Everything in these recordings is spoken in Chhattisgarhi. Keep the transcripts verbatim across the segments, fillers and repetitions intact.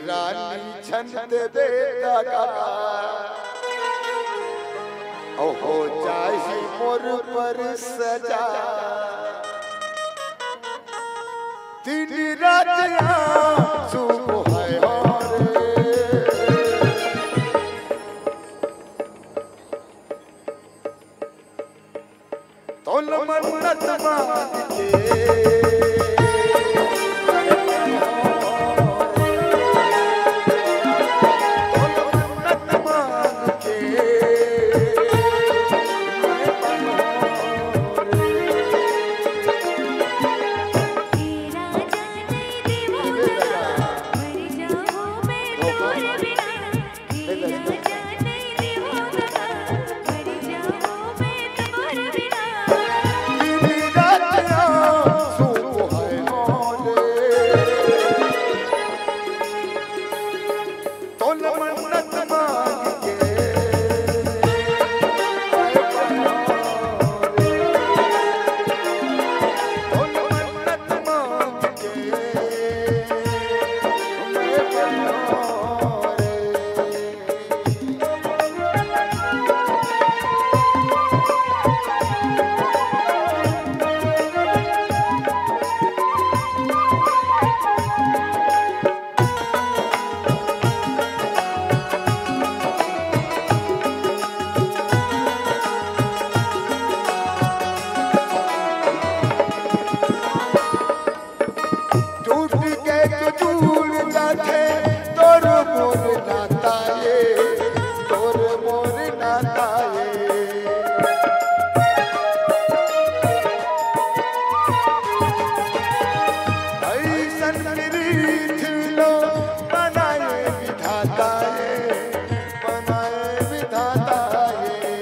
रानी छन देबे दगा, ओ हो जाही मोर पर सजा। दिन रात आंसू बोहाय हो रे। तोल मन्नत मांग के, तोल मन्नत मांग के, टूट के जो जुड़ जाथे तोर मोर नाता ये, तोर मोर नाता ये। ऐसन प्रीत लो बनाए विधाता ये, बनाए विधाता ये।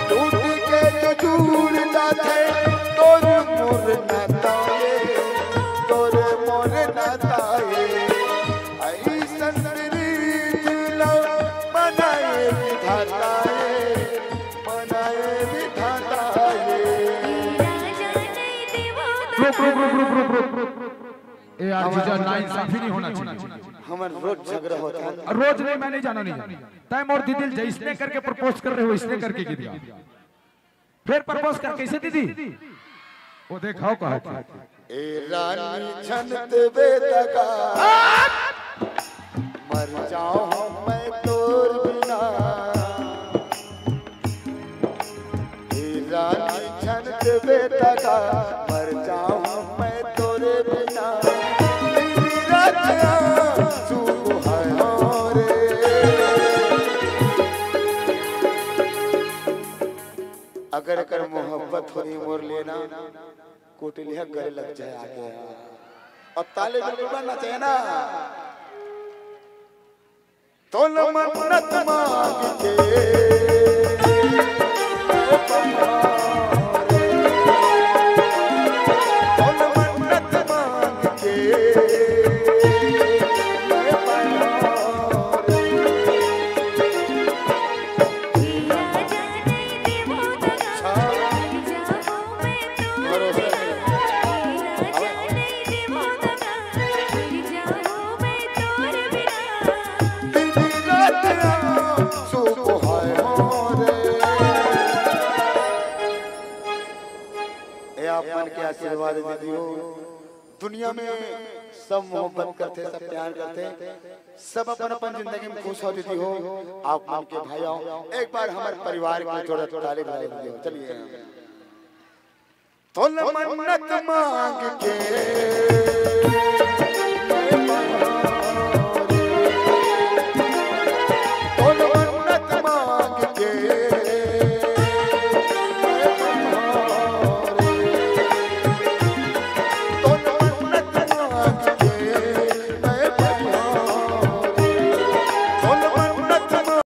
टूट के जो जुड़ जाथे तोर मोर नाता ये, तोर मोर नाता ये। ऐसन प्रीत लो बनाए विधाता ये, बनाए विधाता ये। रुक, रुक, रुक, रुक, रुक, रुक। ए यार जीजा, नाइंसाफी नहीं होना चाहिए। हमर रोज झगड़ा होता है। रोज नहीं, मैं नहीं जाना, नहीं जाना। तय मोर दीदी ल जैसने करके प्रपोज कर रहे हो, इसने करके गिर गया। फिर प्रपोज कर, कैसे दीदी? वो देखाओ कहा था। ए रानी छन देबे दगा, मर जाऊं मैं तोर बिना। ए रानी छन देबे दगा, मर जाऊं मैं तोरे बिना। दिन रात आंसू बोहाय हो रे। अगर, अगर मोहब्बत होही मोर ले ना, कोटलिया करे लग जाए आगे। अब ताली बिल्कुल बजना चाहिए ना। तोल मन्नत मांग के, तोल मन्नत मांग के, भरोसा नहीं। दिन रात आंसू बोहाय हो रे। ए आप मन के आशीर्वाद दे दियो। दुनिया में सब मोहब्बत करथे, सब प्यार करथे, सब अपन अपन जिंदगी में खुश हो दीदी हो। आप मन के भाई आओ, एक बार हमारे परिवार के जोरदार ताली बजा दीदी हो। चलिए। तोल मन्नत मांग के,